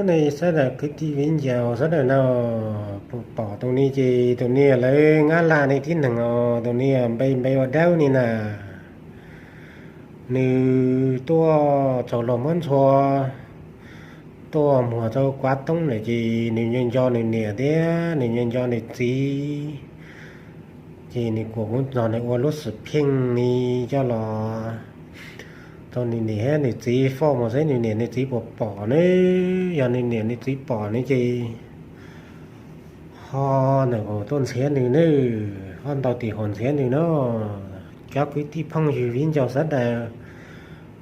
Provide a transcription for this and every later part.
Nej sawv daws kwv tij viv ncaus sawv daws na, puas pom tus ni ces tus ni lawv Nyab Laj nej tib neeg os, tus ni npe npe ua Dawb ni na. Nws tuaj txog luag muab ntxhua, tuaj muag rau kuav toob lawm ces nws nco nco nws niam thiab nws nco nco nws txiv. Ces nws kuas kuv nrog nws ua lub xwm pheej ni coj los rau nws niam thiab nws txiv foj mus saib nws niam nws txiv puas pom ne. Yog nws niam nws txiv pom ne ces ho ntawm tuaj ntxhiav nws ne, ho ntaus tim huam ntxhiav nws na. Cov kwv tij phooj ywg viv ncaus sawv daws,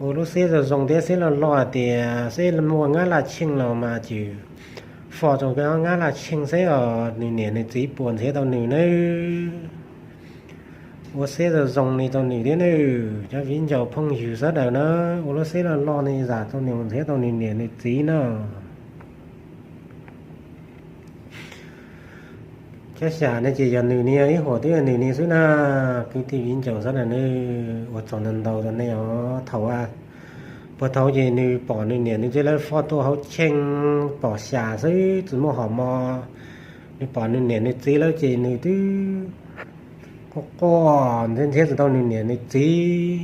ua lub siab zoo zoo thiab siab loj loj hais tias seb muaj Nyab Laj tsheej los mas ces foj rau Nyab Laj tsheej seb os nws niam nws txiv puas ntxhiav tau nws nawb. Ua siab zoo zoo li tau nws thiab nawb. Cov viv ncaus phooj ywg sawv daws na, ua lub siab loj loj li zam tau nws mus ntxhiav tau nws niam nws txiv na. Cov xyam ne ces yog nws ni, ib huam twb yog nws ni xwb na. Kwv tij viv ncaus sawv daws ne, ua tsaug ntau ntau rau nej os. Thaum, puag thaum ces nws pom nws niam nws txiv lawv foj tuaj hauv tsheej pom xyam xwb tsis muaj hom mos. Nws pom nws niam nws txiv lawv ces nws twb quaj quaj ntxhiav ntxhiav tsis tau nws niam nws txiv,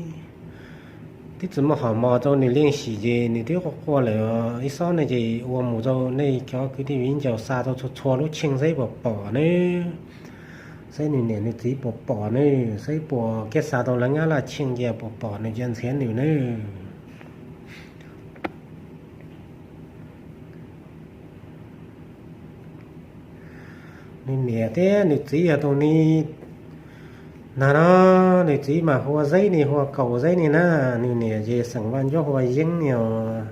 twb tsis muaj hom mos rau nws leej sim ces nws twb quaj quaj lawm. Ib xob ne ces ua mus rau nej cov kwv tij viv ncaus xa rau txhua txhua lub tsheej seb puas pom ne, seb nws niam nws txiv puas pom ne, seb puas kiag xa tau lawv Nyab Laj tsheej ces puas pom nws cia ntxhiav nws ne. Nws niam thiab nws txiv yog tus ni na no, nws txiv mas hu ua Zeb ni, hu ua Kaus Zeb ni na. Nws niam ces xeem Vaj Ncuab hu ua Yeeb ni os.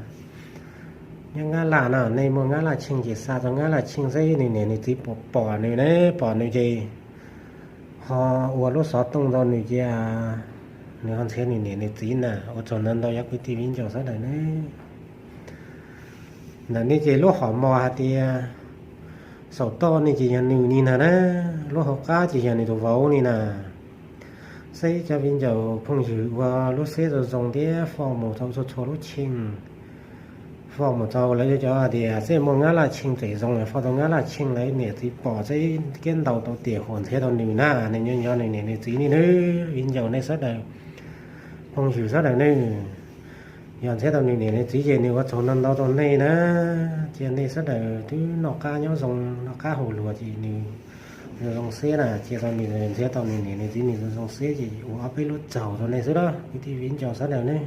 Nyob Nyab Laj no, nej muaj Nyab Laj tsheej ces xa rau Nyab Laj tsheej seb nws niam nws txiv puas pom nws ne, pom nws ces ho ua lub xov tooj rau nws cia, nws ho ntxhiav nws niam nws txiv na. Ua tsaug ntau ntau cov kwv tij viv ncaus sawv daws ne. Ntawm ne ces lub hom mos hais tias saum toj ne ces yog nws ni na na, lub hauv qab ces yog nws tus vauv ni na. Seb cov viv ncaus phooj ywg ua lub siab zoo zoo thiab foj mus rau txhua txhua lub tsheej, foj mus rau lawv cov tias seb muaj Nyab Laj tsheej phem zoo los foj tau Nyab Laj tsheej lawv niam txiv pom seb kiag ntaus tau tiam huam ntxhiav tau nws na, nws nyob nco nws niam nws txiv ni nawb. Viv ncaus nej sawv daws, phooj ywg sawv daws ne, yog ntxhiav tau nws niam nws txiv ces nws ua tsaug ntau ntau rau nej na. Cia nej sawv daws twb noj qab nyob zoo, noj qab haus luag ces nws zoo zoo siab na, cia tau nws ntxhiav tau nws niam nws txiv nws zoo zoo siab ces ua ob peb lub tsaug rau nej xwb na kwv tij viv ncaus sawv daws ne.